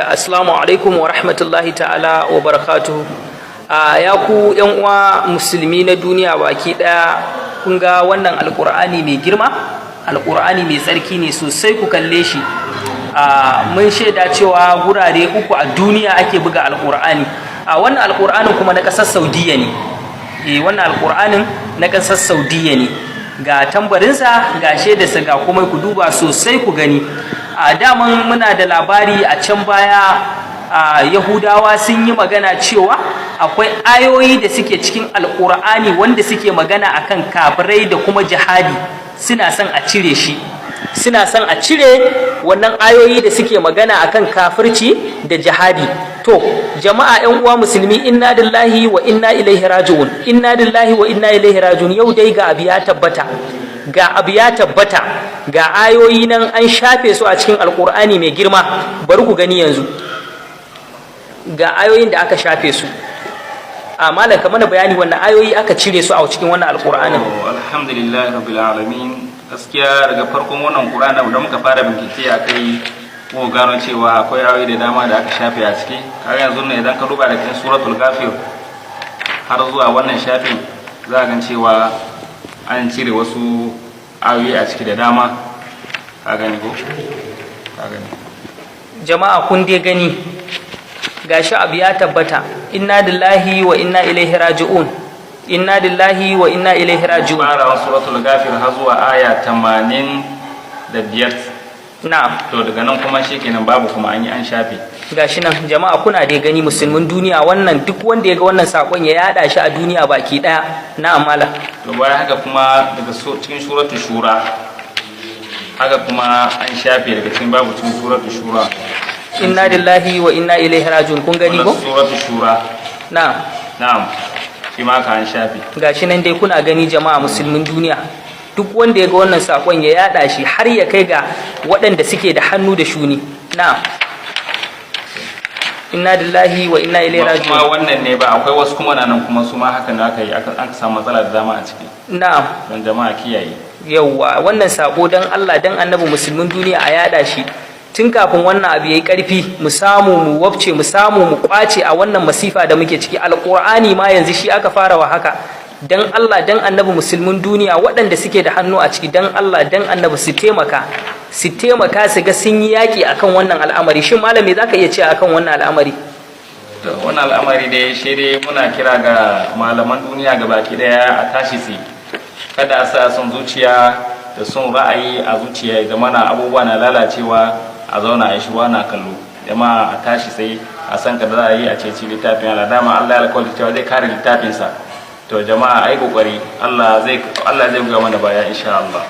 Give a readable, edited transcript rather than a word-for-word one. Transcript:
Assalamu alaikum wa rahmatullahi ta'ala wa barakatuhu. Ya ku yan uwa musulmi na duniya baki daya, kun ga wannan Alkur'ani mai girma, Alkur'ani mai tsarki ne sosai, ku kalle shi. Mun shaida cewa gurare uku a duniya ake buga Alkur'ani. Wannan Alkur'anin kuma na ƙasar Saudiya ne. Wannan Alkur'anin na ƙasar Saudiya ne. Ga tambarinsa, ga shaidarsa, ga komai, ku duba sosai ku gani. A daman muna da labari a can baya, a Yahudawa sun yi magana cewa akwai ayoyi da suke cikin Alkur'ani wanda suke magana akan kafirai da kuma jihadi, suna son a cire shi, suna son a cire wannan ayoyi da suke magana akan kafirci da jihadi. To jama'a, yan uwa musulmi, inna lillahi wa inna ilaihi raji'un, inna lillahi wa inna ilaihi raji'un. Yau dai ga abu ya tabbata, ga abu ya tabbata, ga ayoyi nan an shafe su a cikin Alkur'ani mai girma. Bari ku gani yanzu, ga ayoyin da aka shafe su. A malam, ka mana bayani, wannan ayoyi aka cire su a cikin wannan Alkur'anin? Alhamdulillah rabbil alamin. Gaskiya daga farkon wannan Qur'ani da muka fara bincike a kai, muka gano cewa akwai ayoyi da dama da aka shafe a ciki. Kaga yanzu ne idan ka duba da cikin Suratul Ghafir har zuwa wannan shafin, za a gan cewa an cire wasu ayoyi a ciki da dama. Ka gani ko? Ka gani? Jama'a, kun dai gani, gashi abu ya tabbata. Inna lillahi wa inna ilaihi raji'un, inna lillahi wa inna ilaihi raji'un. Farawan Suratul Ghafir har zuwa aya 85. Na'am. To daga nan kuma shikenan, babu kuma, an yi an shafe. Gashi nan jama'a, kuna dai gani, musulmin duniya, wannan duk wanda ya ga wannan sakon ya yada shi a duniya baki daya. Na'am malam. To bayan haka kuma daga cikin Suratul Shura haka kuma an shafe daga cikin, babu cikin Suratul Shura. Inna lillahi wa inna ilaihi raji'un. Kun gani ko? Wannan Suratul Shura. Na'am. Na'am, shi ma haka an shafe. Gashi nan dai kuna gani jama'a musulmin duniya, duk wanda ya ga wannan sakon ya yada shi har ya kai ga waɗanda suke da hannu da shuni. Na'am, inna lillahi wa inna ilaihi Ba kuma raji'un. Wannan ne ba, akwai wasu kuma na nan kuma su ma haka ne aka yi, aka samu matsala da dama a ciki. Na'am. Don jama'a kiyaye. Yauwa, wannan sako dan Allah dan Annabi, musulmin duniya a yada shi tun kafin wannan abu yayi karfi, mu samu mu wabce, mu samu mu kwace a wannan masifa da muke ciki. Alqur'ani ma yanzu shi aka fara wa haka. Dan Allah dan Annabi, musulmin duniya waɗanda suke da hannu a ciki, dan Allah dan Annabi su taimaka, su taimaka su ga sun yi yaƙi akan wannan al'amari. Shin malam, me zaka iya cewa akan wannan al'amari? To wannan al'amari dai shi dai muna kira ga malaman duniya ga baki daya a tashi tsaye, kada a sa son zuciya da son ra'ayi a zuciya, ya zamana abubuwa na lalacewa a zauna a yi shiru ana kallo. Jama'a a tashi tsaye, a san ka da za a yi a ceci littafin Allah. Dama Allah ya alƙawarta cewa zai kare littafinsa. To jama'a, ai kokari, Allah zai buga mana baya insha Allah.